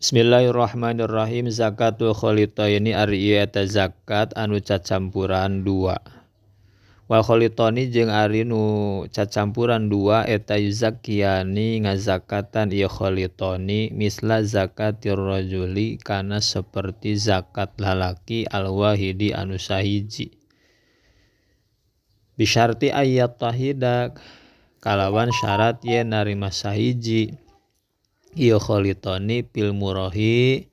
Bismillahirrahmanirrahim. Zakatul kholitaini ari ieu eta zakat anu cacampuran dua. Wal kholitoni jeung ari nu cacampuran dua eta yuzakkiyani ngazakatan ieu kholitoni misla zakatir rajuli kana seperti zakat lalaki alwahidi anu sahiji. Bisyarti ayat tahida kalawan syarat yen narima sahiji ieu kholitoni fil murahi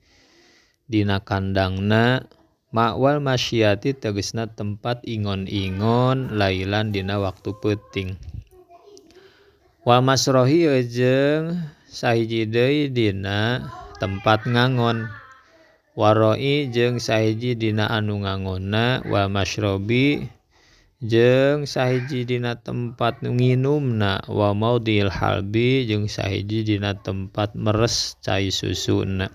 dina kandangna ma'wal masyiyati tegesna tempat ingon-ingon lailan dina waktu peuting. Wal masrohi jeung sahiji deui dina tempat ngangon. Waroi jeung sahiji dina anu ngangonna wal masyrobi jeung sahiji dina tempat nginumna wa maudhil halbi jeung sahiji dina tempat meres cai susuna.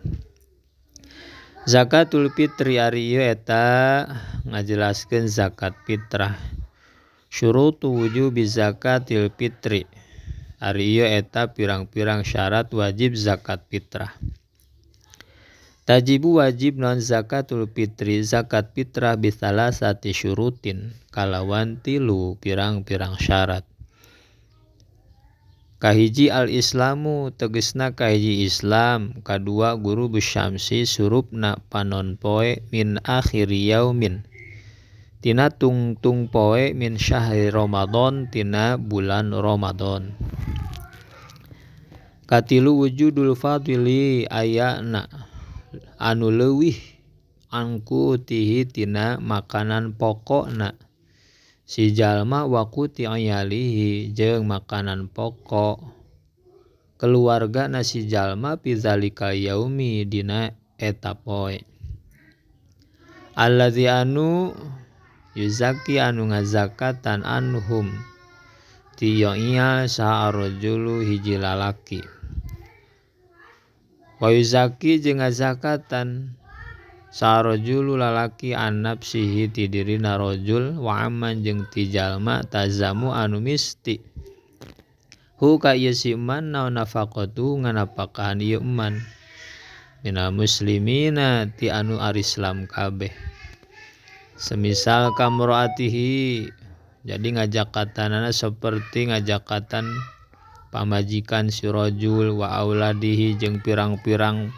Zakatul fitri ari ieu eta ngajelaskeun zakat fitrah. Syurutu wujubi zakatil fitri ari ieu eta pirang-pirang syarat wajib zakat fitrah. Tajibu wajib non zakatul fitri zakat fitrah bisalasati syurutin kalawan tilu pirang-pirang syarat. Kahiji al-islamu tegesna kahiji Islam, kadua guru bisyamsi surupna panon poe min akhiri yaumin tina tungtung poe min syahri Ramadan tina bulan Ramadan. Katilu wujudul fadili ayana anu leuwih angkutihi tina makanan pokokna si jalma waquti ayalihi jeung makanan pokok keluargana si jalma fi zalika yaumi dina eta poe. Allazi anu yuzaki anu ngazakatan anhum ti iyal saha arrajulu hiji lalaki. Wa yuzaki jeung ngazakatan sarojulu lalaki an nafsihi ti dirina rajul wa amman jeung ti jalma tazamu anu misti hu ka ieu si man naon nafaqatu nganapakahan ieu man minal muslimina ti anu arislam kabeh. Semisal kamroatihi jadi ngajakatanana seperti ngajakatan pamajikan si rajul wa auladihi jeung pirang-pirang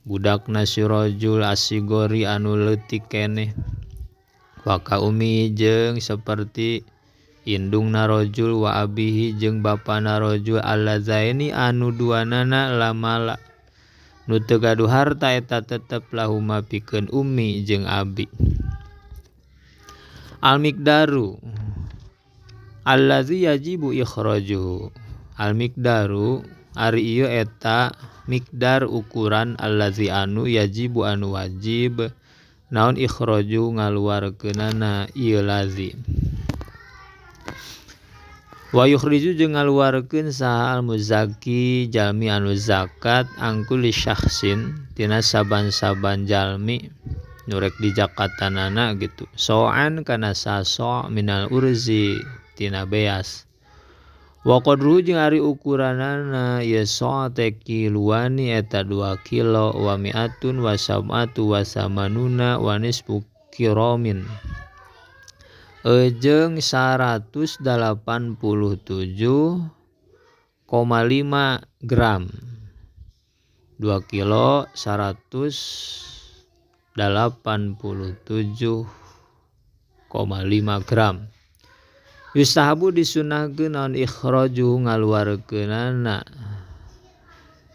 budakna si rajul asigori anu leutik keneh wa ka ummi jeung seperti indungna rajul wa abihi jeung bapana rajul allazaini anu duanana lamala nu teu gaduh harta eta tetep lahuma pikeun ummi jeung abi. Al miqdaru allazi yajibu ikhrajuhu al miqdaru ari ieu eta miqdar ukuran allazi anu yajibu anu wajib naon ikhraju ngaluarkeunana ieu lazi. Wa yukhriju jeung ngaluarkeun saha al muzakki jalmi anu zakat angkuli syakhsin tina saban-saban jalmi nu rek dijakatanana gitu soan kana saso minal urzi tina beas. Wa qadru jeung ari ukuranana ieu so teh kiluani eta 2 kilo wa mi'atun wa sab'atu wa samanuna wa nisfu kiromin jeung 187,5 gram 2 kilo 187,5 gram. Yustahabu disunahkeun naon ikhraju ngaluarkeunana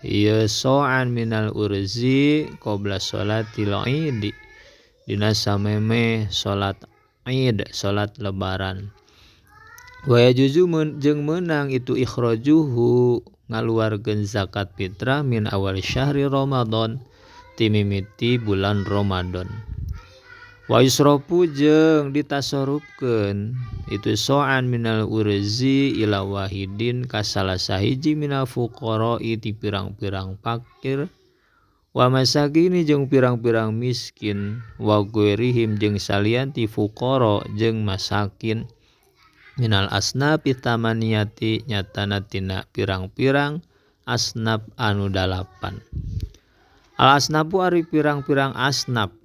ieu so'an minal urzi qabla sholatil iid dina samemeh salat Id salat lebaran. Wa yajuzu jeung meunang itu ikhrajuhu ngaluarkeun zakat fitrah min awal syahri Ramadan ti mimiti bulan Ramadan. Wa yusrofu jeung ditasarufkeun itu so'an minal urzi ila wahidin ka salah sahiji minal fuqara'i ti pirang-pirang fakir wa masakini jeung pirang-pirang miskin wa ghairihim jeung salian ti fuqara jeung masakin minal asnafi tamaniyati nyatana tina pirang-pirang asnaf anu 8. Al asnafu ari pirang-pirang asnaf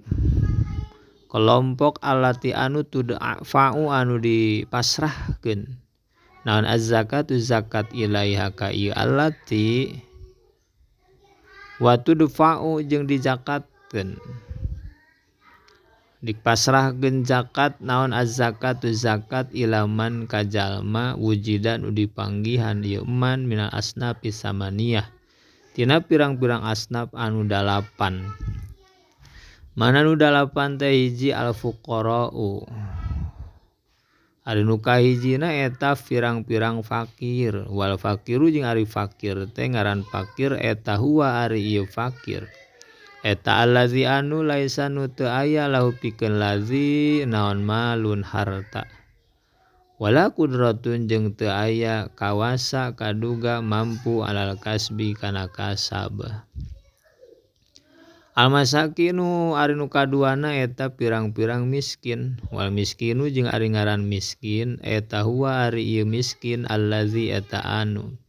kelompok allati anu tudfa'u anu dipasrahkeun naon az-zakatu zakat ilaiha ka ieu allati wa tudfa'u jeung dijakatkeun dipasrahkeun zakat naon az-zakatu zakat ilaman ka jalma wujida nu dipanggihan ieu man minal asnafi samaniyah tina pirang-pirang asnaf anu dalapan. Mana nu dalapan teh hiji al-fuqara'u. Ari nu kahijina eta pirang-pirang fakir. Wal fakiru jeung ari fakir teh ngaran fakir eta huwa ari ieu fakir. Eta allazi anu laisa nu teu aya lahu pikeun lazi naon malun harta. Wala kudratun jeung teu aya kawasa kaduga mampu alal kasbi kana kasab. Al masakinu ari nu kaduana eta pirang-pirang miskin. Wal miskinu jeung ari ngaran miskin eta huwa ari ieu miskin allazi eta anu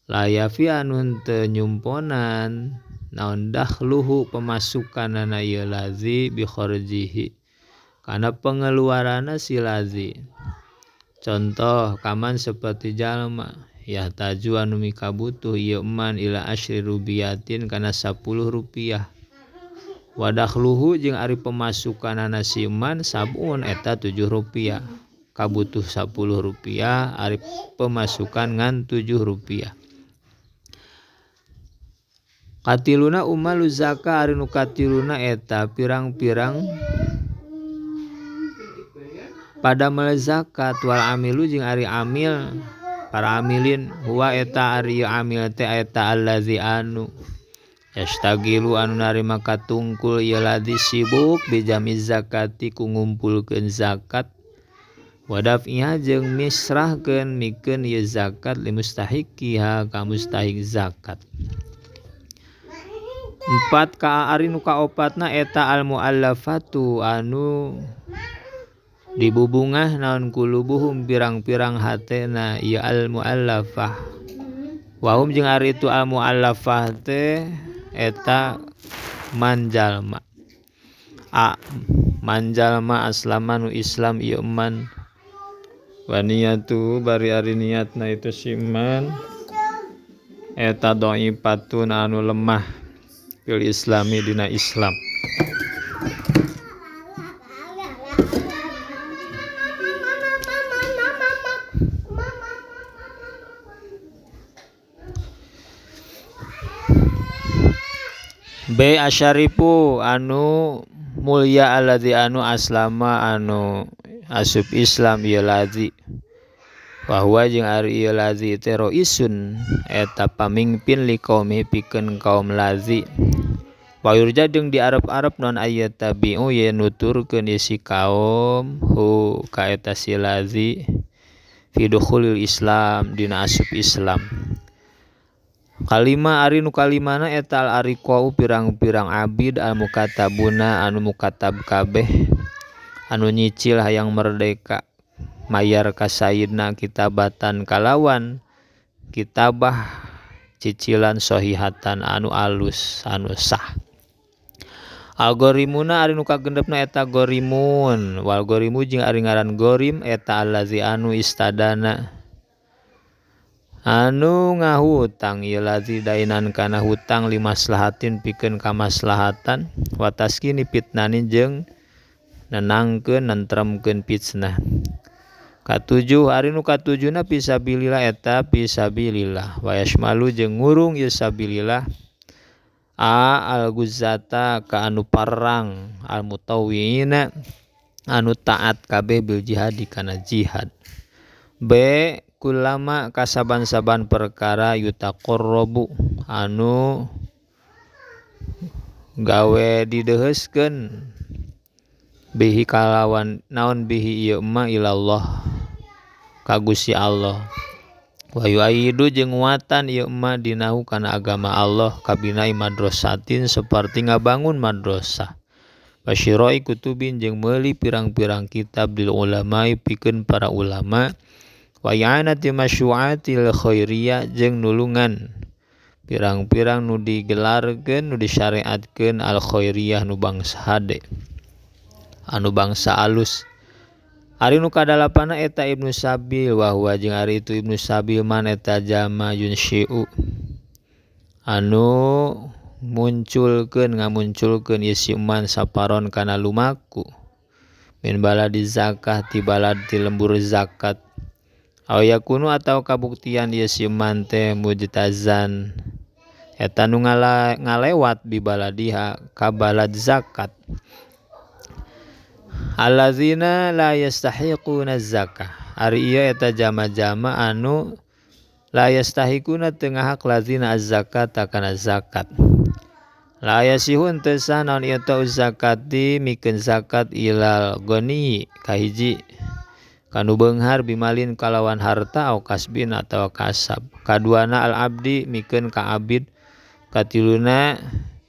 layafi anu henteu nyumponan naon dakhluhu pemasukanana ieu lazi bi kharjihi kana pengeluaranna si lazi. Contoh kaman seperti jalma yahtaju anu mikabutuh ieu man ila asyri rubiyatin kana 10 rupiah. Wadakhluhu jeung ari pemasukanana si man sabun eta 7 rupiah. Kabutuh 10 rupiah ari pemasukan ngan 7 rupiah. Katiluna umalu zaka ari nu katiluna eta pirang-pirang pada zakat wal amilu jeung ari amil para amilin huwa eta ari amil teh eta allazi anu yastagilu anu narima katungkul ieu ladzi sibuk bijami zakati ku ngumpulkeun zakat wadafiha jeung misrahkeun mikeun ieu zakat limustahiqiha ka mustahik zakat. Empat ka ari nu kaopatna eta al muallafatu anu dibubungah naon kulubuhum pirang-pirang hatena ieu al muallafah. Wahum jeung ari itu al muallafah teh eta manjalma. A manjalma aslama nu Islam ieu man. Wa niyatu bari ari niatna itu si man eta dha'ifatun anu lemah fil islami dina Islam. B asyarifu anu mulya alladzi anu aslama anu asup Islam ieu ladzi. Wa huwa jeung ari ieu ladzi teh raisun eta pamingpin liqaumi pikeun kaum ladzi. Wa yurja jeung diarep-arep non aya tabi'u ye nuturkeun si kaum hu ka eta si ladzi fi dukhulil Islam dina asup Islam. Kalima ari nu kalimana eta al ariqau pirang-pirang abid al mukatabuna anu mukatab kabeh anu nyicil hayang merdeka mayar ka sayidna kitabatan kalawan kitabah cicilan sohihatan anu alus anu sah. Al ghorimuna ari nu kagendepna eta ghorimun wal ghorimu jeung ari ngaran ghorim eta allazi anu istadana anu ngahutang ieu ladzi dainan kana hutang limaslahatin pikeun kamaslahatan wa taskini fitnani jeung nenangkeun nentremkeun fitnah. Katujuh ari nu katujuna fisabilillah eta fisabilillah wa yashmalu jeung ngurung ieu sabilillah a al-guzata ka anu parang al mutawwiina anu taat kabeh bil jihadi kana jihad. B kulama kasaban-saban perkara yutaqarrabu anu gawe dideheuskeun bihi kalawan naon bihi ieu ma ilallah ka Gusti Allah wa yu'ayyidu jeung nguatan ieu ma dinahu kana agama Allah kabinai madrasatin saperti ngabangun madrasah wasyira'i kutubin jeung meuli pirang-pirang kitab lil ulama'i pikeun para ulama wa i'anati masyu'atil khairiyah jeung nulungan Pirang-pirang nu digelarkeun nu disyariatkeun al khairiyah nu bangsa hade anu bangsa alus. Ari nu kadalapana eta Ibnu Sabil wa huwa jeung ari itu Ibnu Sabil man eta jalma yunsyi'u anu munculkeun ngamunculkeun ieu si man saparon kana lumaku min baladi zakah ti balad ti lembur zakat aw yakunu atawa kabuktian ieu si man teh mujtazan eta nu ngalewat bi baladiha ka balad zakat allazina la yastahiquna zakah ari ieu eta jama-jama anu la yastahiquna teu ngahak lazina az-zakata kana zakat la yasihun teu sah naon ieu teh zakati mikeun zakat ilal ghani kahiji kanu beunghar bimalin kalawan harta au kasbin atawa kasab kaduana al abdi mikeun ka abid katiluna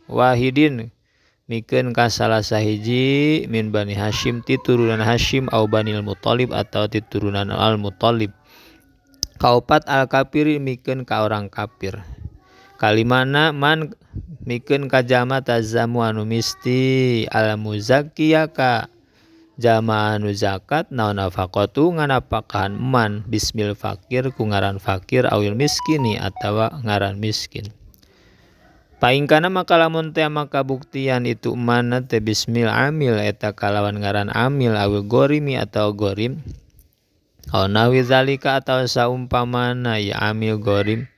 wahidin mikeun ka salah sahiji min Bani Hashim ti turunan Hashim au Banil Muthalib atawa ti turunan Al Muthalib kaopat al kafiri mikeun ka orang kafir kalimana man mikeun ka jalma tazamu anu misti al muzakkiya ka jalma anu zakat naon nafaqatu nganapakahan man bismil fakir ku ngaran fakir awil miskini atawa ngaran miskin. Paingkana maka lamun teh maka buktian itu mana teh bismil amil eta kalawan ngaran amil awil gorimi atau gorim aw nawi zalika atawa saumpamana ya amil gorim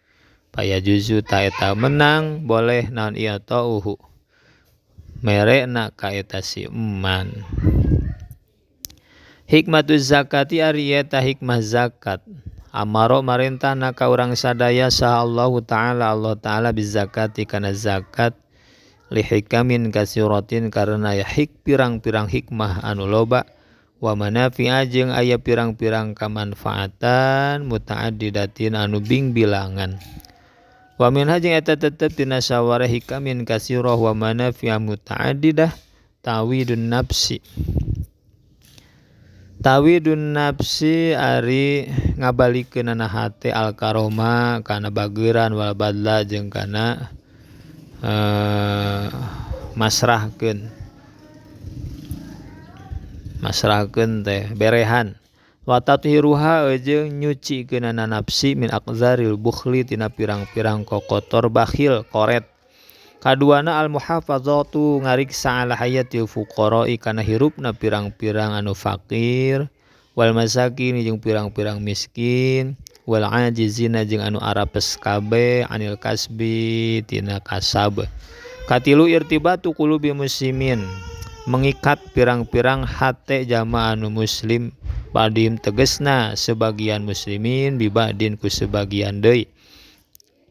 paya juzu ta eta menang boleh naon ieu tauhu merena ka eta si eman. Hikmatuz zakati ari eta hikmah zakat amaro marentahna ka urang sadaya saha Allahu ta'ala Allah ta'ala bizakati kana zakat lihikamin kasiratin karena ya hik pirang-pirang hikmah anu loba wa manafi'a jeung aya pirang-pirang kamanfaatan mutaaddidatin anu bingbilangan wa minha jeung eta tetep tina saware hikamin kasirah wa manafi'a mutaaddidah tawidun nafsi tawidun nafsi ari ngabalikeunana hate al karoma kana bageuran wal badla jeung kana masrahkeun masrahkeun teh berehan wa tathiruha jeung nyucikeunana nafsi min aqzaril bukhli tina pirang-pirang kokotor bakhil koret kaduana al muhafazatu ngariksa ala hayatil fuqara'i kana hirupna pirang-pirang anu fakir wal masakin jeung pirang-pirang miskin wal ajizina jeung anu arapes kabeh anil kasbi tina kasab katilu irtibatu qulubi muslimin mengikat pirang-pirang hate jamaah anu muslim badim tegesna sebagian muslimin bibadin ku sebagian deui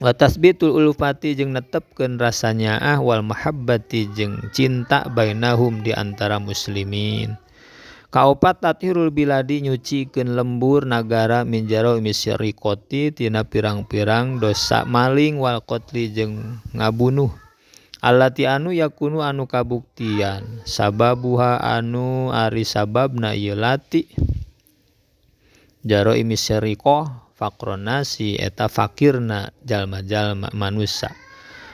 wa tasbitul ulfati jeung netepkeun rasa nyaah wal mahabbati jeung cinta bainahum di antara muslimin kaopat tathirul biladi nyucikeun lembur nagara min jaraimi syariqati tina pirang-pirang dosa maling wal qatli jeung ngabunuh allati anu yakunu anu kabuktian sababuha anu ari sababna ieu lati jaraimi syariqah faqron nasi eta fakirna jalma-jalma manusa.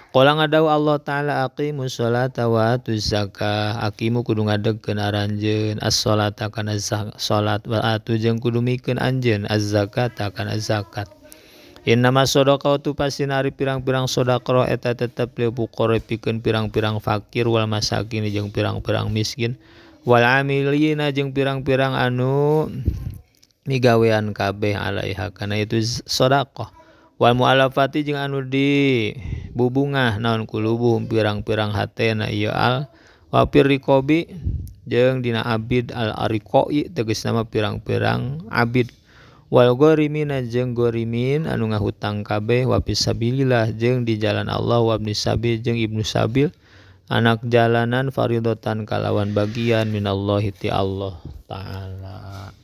Qala ngadau Allah ta'ala aqimus sholata wa atuz zakah aqimu kudu ngadegkeun aranjeun as-sholata kana salat wa atu jeung kudu mikeun anjeun az-zakata kana zakat. Innama shadaqatu pastina ari pirang-pirang sedekah eta tetep lil fuqara pikeun pirang-pirang fakir wal masakin jeung pirang-pirang miskin wal amilina jeung pirang-pirang anu migawean kabeh alaiha kana itu sedekah wal mu'alafati jeung anu di bubungah naon kulubuhum pirang-pirang hatena ieu al wa fir riqabi jeung dina abid al ariqai tegasna mah pirang-pirang abid wal gharimina jeung gharimin anu ngahutang kabeh wa fisabilillah jeung di jalan Allah wa ibni sabil jeung ibnu sabil anak jalanan faridotan kalawan bagian minallahi ti Allah ta'ala.